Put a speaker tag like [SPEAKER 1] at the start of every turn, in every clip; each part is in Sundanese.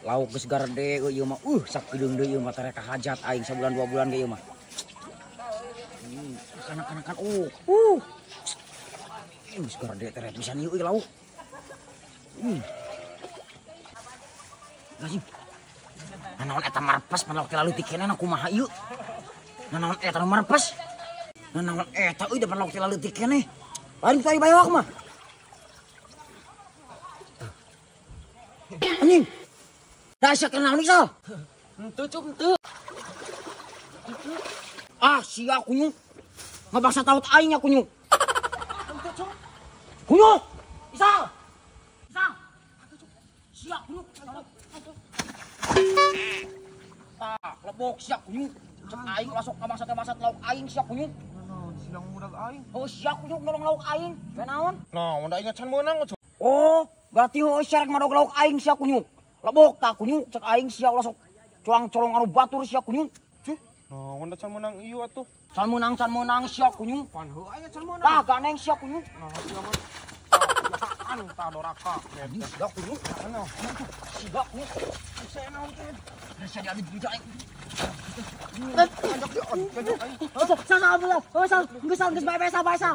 [SPEAKER 1] Lauk geus garede euy ieu mah. Sakedeung deui ieu mah teh rek hajat aing sabulan 2 bulan ge ieu mah. Anak-anakan geus garede teh rek pisan ieu euy lauk. Anjing. Nanaon eta marpes pan lauk teh leutik keneh kumaha ieu? Nanaon eta nu marpes? Nanaon eta euy da pan lauk teh leutik keneh. Lain ku aing bayawak mah. Anjing. Dasar kenal nih Sal.
[SPEAKER 2] Henteu cup henteu.
[SPEAKER 1] Ah sia kunyuk. Ngabangsa taut aing nya kunyuk.
[SPEAKER 2] Henteu cup.
[SPEAKER 1] Kunyuk. Isal. Isal. Sia kunyuk. Tah, lebok sia kunyuk. Cek aing masuk ka bangsa lauk aing sia kunyuk.
[SPEAKER 2] Naon sidang mudag aing.
[SPEAKER 1] Oh sia kunyuk nolong lauk aing. Teh naon?
[SPEAKER 2] Naon da ingat can meunang cup.
[SPEAKER 1] Oh, berarti heueuh sia rek madog lauk aing sia kunyuk. Lebok tak kunyuk cek aing sia ulah sok culang-colong anu batur sia kunyuk.
[SPEAKER 2] Cuh, naon da can meunang ieu atuh.
[SPEAKER 1] Can meunang sia kunyuk.
[SPEAKER 2] Pan heueuh aya can meunang.
[SPEAKER 1] Tah ganeng sia kunyuk.
[SPEAKER 2] Nah, sia mah. Anu tah doraka.
[SPEAKER 1] Sia kunyuk. Sia kunyuk.
[SPEAKER 2] Sia naon teh?
[SPEAKER 1] Sia diadu di aing. Sal, geus sal, geus bae sal, bae sal.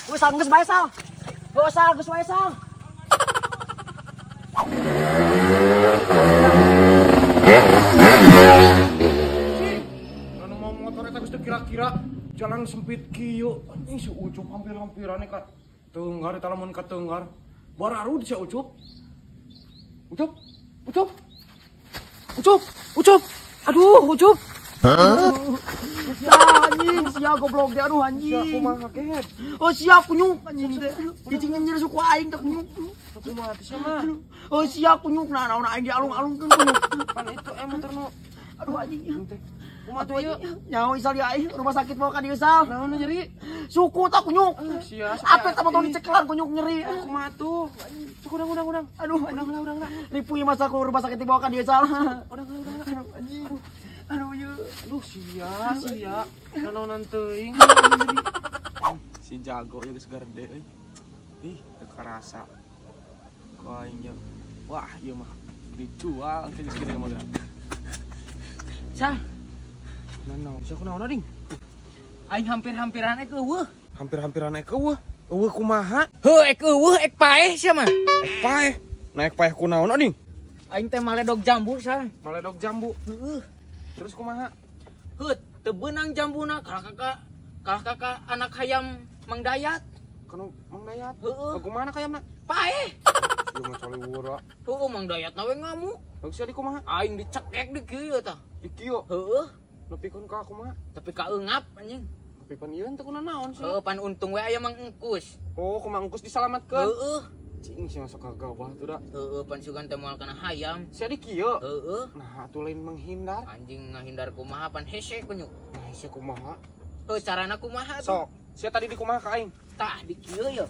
[SPEAKER 1] Geus sal, geus bae sal. Geus sal, geus bae sal.
[SPEAKER 2] Anu mau motor eta geus teu kira-kira jalan sempit kieu. Anjing si Ucup hampir-hampiran ka teunggar eta lamun ka teunggar. Bararud si Ucup. Ucup, Ucup. Ucup, Ucup.
[SPEAKER 1] Aduh, Ucup. Hah? Ya anjing, sia goblok deh aduh anjing.
[SPEAKER 2] Sia kumaha kehed?
[SPEAKER 1] Oh sia kunyuk anjing teh. Cicing nyeri suku aing teh kunyuk.
[SPEAKER 2] Kumaha teh sia mah?
[SPEAKER 1] Oh sia kunyuk nah naon aing dialung-alungkeun kunyuk.
[SPEAKER 2] Pan itu motor nu.
[SPEAKER 1] Aduh anjing.
[SPEAKER 2] Kumaha tuh ieu?
[SPEAKER 1] Nyaho isal di aing rumah sakit bawa ka dieu sal.
[SPEAKER 2] Naon nyeri?
[SPEAKER 1] Suku tah kunyuk.
[SPEAKER 2] Sia.
[SPEAKER 1] Apa tah motor dicekelan kunyuk nyeri.
[SPEAKER 2] Kumaha tuh? Cuk urang.
[SPEAKER 1] Aduh,
[SPEAKER 2] urang.
[SPEAKER 1] Ripuh ieu masa ku rumah sakit dibawa ka dieu sal.
[SPEAKER 2] Urang.
[SPEAKER 1] Aduh anjing. Aduh ieu.
[SPEAKER 2] Aduh sia. Nanaonan teuing. Si jago ieu geus garede euy. Ih, teu karasa. Ku aing ieu. Wah, ieu mah dijual engke geus gede mah.
[SPEAKER 3] Sal.
[SPEAKER 2] Nanaon? Sia kunaon ding?
[SPEAKER 3] Aing hampir-hampiran ek eueuh.
[SPEAKER 2] Hampir-hampiran ek eueuh. Eueuh kumaha?
[SPEAKER 3] Heuh ek eueuh ek paeh sia mah.
[SPEAKER 2] Ek paeh. Nah ek paeh kunaon ding?
[SPEAKER 3] Aing teh maledog jambu sal.
[SPEAKER 2] Maledog jambu.
[SPEAKER 3] Heueuh.
[SPEAKER 2] Terus kumaha?
[SPEAKER 3] Heuh, teu beunang jambuna kalah kakak anak hayam Mang Dayat.
[SPEAKER 2] Kanu Mang Dayat?
[SPEAKER 3] Heueuh.
[SPEAKER 2] Kumaha anak hayamna?
[SPEAKER 3] Paeh.
[SPEAKER 2] Ieu mah caliwura.
[SPEAKER 3] Heueuh Mang Dayatna we ngamuk.
[SPEAKER 2] Heuh sia di kumaha?
[SPEAKER 3] Aing dicekek di kieu tah.
[SPEAKER 2] Di kieu?
[SPEAKER 3] Heueuh.
[SPEAKER 2] Nepikeun ka kumaha?
[SPEAKER 3] Tapi ka eungap anjing.
[SPEAKER 2] Tapi pan ieu teh kuna naon sih?
[SPEAKER 3] Heueuh pan untung we aya Mang Engkus.
[SPEAKER 2] Oh, ku Mang Engkus disalamatkeun.
[SPEAKER 3] Heueuh.
[SPEAKER 2] Cing sia sok gagabah tuh da.
[SPEAKER 3] Heueuh pan sugan teh moal kana hayam.
[SPEAKER 2] Sia di kieu?
[SPEAKER 3] Heueuh.
[SPEAKER 2] Nah, atuh lain menghindar.
[SPEAKER 3] Anjing ngahindar kumaha pan hese kunyuk.
[SPEAKER 2] Nah, hese kumaha?
[SPEAKER 3] Heuh carana kumaha tuh?
[SPEAKER 2] Sok, sia tadi di kumaha ka aing?
[SPEAKER 3] Tah di kieu ye.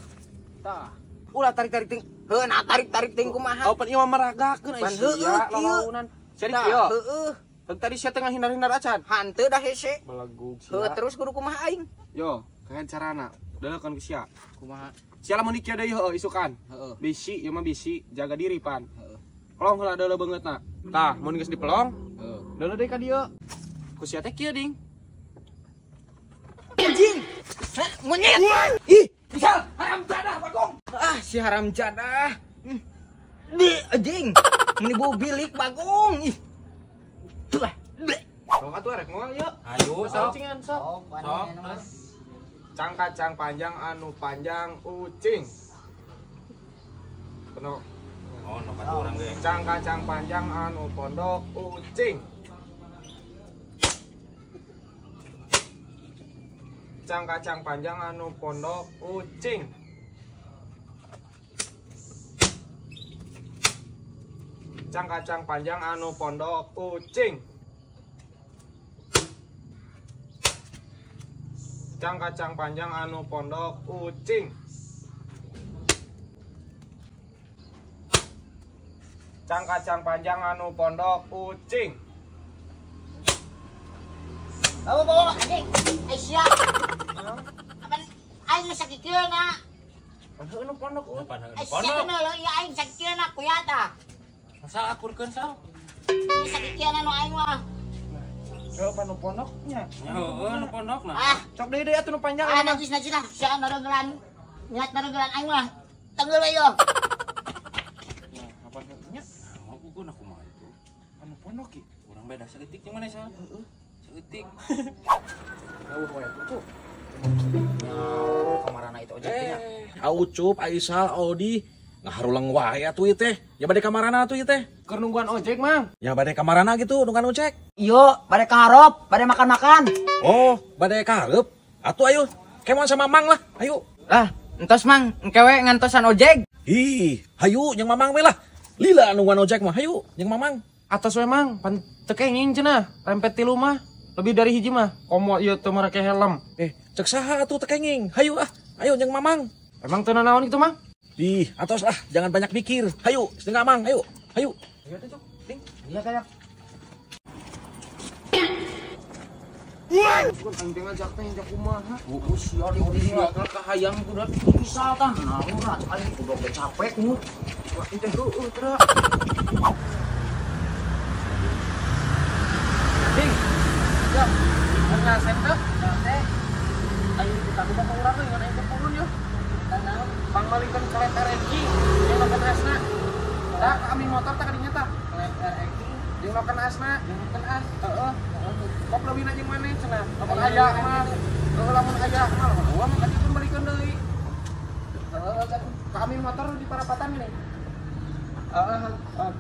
[SPEAKER 3] Tah.
[SPEAKER 2] Ulah tarik-tarik ting.
[SPEAKER 3] Heuh nah tarik-tarik ting kumaha?
[SPEAKER 2] Oh, pan ieu mah meragakeun
[SPEAKER 3] pan heueuh
[SPEAKER 2] lalaunan. Sia di kieu?
[SPEAKER 3] Heueuh.
[SPEAKER 2] Tadi tadi sia teh ngahindar-hindar acan.
[SPEAKER 3] Hanteu dah hese.
[SPEAKER 2] Belegug sia.
[SPEAKER 3] Heuh terus kudu kumaha aing?
[SPEAKER 2] Yo, kayak carana. Deuleukeun ku sia.
[SPEAKER 3] Kumaha?
[SPEAKER 2] Sia lamun di kieu deui heueuh isukan.
[SPEAKER 3] Heeh.
[SPEAKER 2] Bisi ieu mah bisi, jaga diri pan.
[SPEAKER 3] Heeh.
[SPEAKER 2] Pelong heula deuleu beungeutna. Tah, mun geus dipelong,
[SPEAKER 3] heeh.
[SPEAKER 2] Deuleu deui ka dieu. Ku sia teh kieu ding.
[SPEAKER 3] Anjing. Hah, monyet. Ih, bisa haram jadah bagong. Ah, si haram jadah. Di anjing. Meni bau bilik bagong. Ih.
[SPEAKER 2] Sok atuh rek moal ieu.
[SPEAKER 3] Ayo,
[SPEAKER 2] sok cingan sok. Sok. Cangkacang panjang anu panjang ucing. Penuh.
[SPEAKER 3] Oh, no kata urang ge.
[SPEAKER 2] Cangkacang panjang anu pondok ucing. Cangkacang panjang anu pondok ucing. Cangkacang panjang anu pondok ucing. Cangkacang panjang anu pondok ucing. Cangkacang panjang anu pondok ucing.
[SPEAKER 4] Bawa bawa anjing. Aisyah. Apa aing sakikeun na.
[SPEAKER 2] Pan heuh nu pondok euy.
[SPEAKER 1] Sia nu ieu aing sakieuna kuya tah.
[SPEAKER 4] Sal akurkeun sal.
[SPEAKER 1] Ieu sakieuna nu aing mah.
[SPEAKER 2] Heuh pan nu pondok nya.
[SPEAKER 4] Heuh nu pondok nah.
[SPEAKER 1] Ah,
[SPEAKER 2] cok deui deui atuh nu panjang.
[SPEAKER 1] Ah, najis najis lah. Sia naregelan. Niat naregelan aing mah. Tenggel we yo.
[SPEAKER 2] Nah, apa nya?
[SPEAKER 4] Aku kumaha kumaha itu.
[SPEAKER 2] Anu pondok ki.
[SPEAKER 4] Urang beda saeutik jeung mana sal? Heeh. Saeutik.
[SPEAKER 2] Jauh wae tuh.
[SPEAKER 1] Oh, kamarana itu ojek nya.
[SPEAKER 5] Ucup, Aisal, Odi, ngaharuleng wae atuh ieu teh. Ya bade kamarana atuh ieu teh.
[SPEAKER 2] Keur nungguan ojek, Mang.
[SPEAKER 5] Ya bade kamarana gitu nungguan ojek.
[SPEAKER 1] Iyo, bade kaharep, bade makan-makan.
[SPEAKER 5] Oh, bade kaharep. Atuh ayo, kemon sama Mang lah, ayo.
[SPEAKER 3] Lah, entos Mang, engke we ngantosan ojek.
[SPEAKER 5] Ih, hayu jeung Mamang we lah. Lila nungguan ojek mah, hayu jeung Mamang.
[SPEAKER 2] Atos we Mang, pan teu kenging cenah, rempet tilu mah. Lebih dari hiji mah. Komo ieu teu marake helm.
[SPEAKER 5] Cek saha atuh teu kenging. Hayu ah, ayo jeung Mamang.
[SPEAKER 2] Emang teu nanaon kitu, Mang?
[SPEAKER 5] Ih, atos lah, jangan banyak mikir. Hayu, setengah Mang, ayo. Hayu.
[SPEAKER 2] Ayo tuh, Ding.
[SPEAKER 1] Iya kayak.
[SPEAKER 2] Bukan aing teh ngajak teh ngajak kumaha.
[SPEAKER 1] Heeh, sia di Odi
[SPEAKER 4] Sia kahayang kudu
[SPEAKER 1] bisa tah. Naon lah, aing kudu capek nu.
[SPEAKER 2] Aing teh heueuh teh. Ding. Ya, ngasep teh. Teh. Aing kita kudu ka urang euy, ngan aing teh turun yeuh. Pangmalingkeun kereta RX jeung noken asna. Tah ka amin motor tah kadinya tah.
[SPEAKER 3] Kereta RX
[SPEAKER 2] jeung noken asna,
[SPEAKER 3] jeung noken as.
[SPEAKER 2] Heeh. Kok leuwihna jeung maneh cenah. Lamun aya mah, heueuh lamun aya mah lamun eueuh mah kaditu balikeun deui. Heeh, ka amin motor di parapatan gini. Heeh, heeh.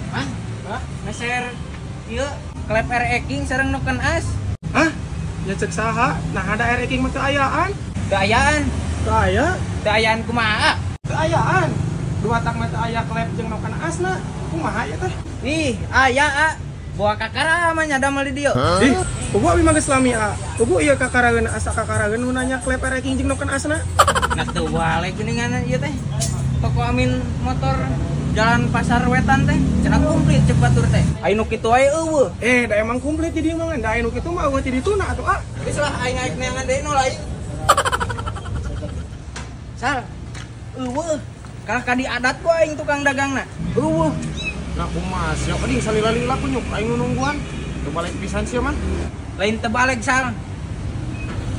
[SPEAKER 3] Hah? Hah? Ngeser ieu klep RX King sareng noken as.
[SPEAKER 6] Hah? Ya cek saha? Nah ada RX King mah teu ayaan.
[SPEAKER 3] Teu ayaan.
[SPEAKER 6] Teu aya?
[SPEAKER 3] Teu ayaan kumaha?
[SPEAKER 6] Teu ayaan. Dua tak mah teu aya klep jeung noken asna. Kumaha ieu teh?
[SPEAKER 3] Ih, aya a. Bawa kakara mah nya damel di dieu.
[SPEAKER 6] Ih, pugu abi mah geus lami a. Pugu ieu kakaraeun asa kakaraeun nu nanya klep RX King jeung noken asna.
[SPEAKER 3] Nah teu balik geuningan ieu teh. Toko amin motor jalan pasar wetan teh cenah komplit cek batur teh. Aya nu kitu wae eueuh.
[SPEAKER 6] Da emang komplit di dieu mah da aya nu kitu mah eueuh ti dituna atuh ah.
[SPEAKER 3] Geus lah aing aing neangan deui nu lain. Sal, eueuh. Kalah ka diadat ku aing tukang dagangna.
[SPEAKER 2] Eueuh. Nah kumaha sia ding salila-lila ku nyuk aing nu nungguan. Teu balik pisan sia mah.
[SPEAKER 3] Lain teu balik sal.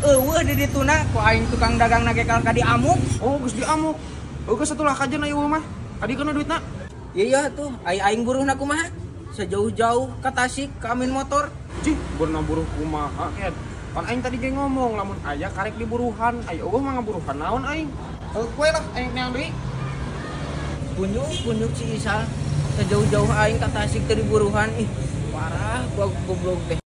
[SPEAKER 3] Eueuh di dituna ku aing tukang dagangna ge kalah ka diamuk.
[SPEAKER 2] Oh, geus diamuk. Eueuh geus atulah kajeun eueuh mah. Adi kana duitna?
[SPEAKER 3] Iya tuh, aing buruhna kumaha? Sejauh-jauh ka Tasik ka amin motor.
[SPEAKER 2] Cih, burna buruh kumaha ket. Pan aing tadi ge ngomong lamun aya karek diburuhan, aya eueuh mah ngaburuhan naon aing. Heuh kowe lah aing neang deui.
[SPEAKER 3] Punyuk-punyuk si Isal. Sejauh-jauh aing ka Tasik teu diburuhan. Ih, parah goblok teh.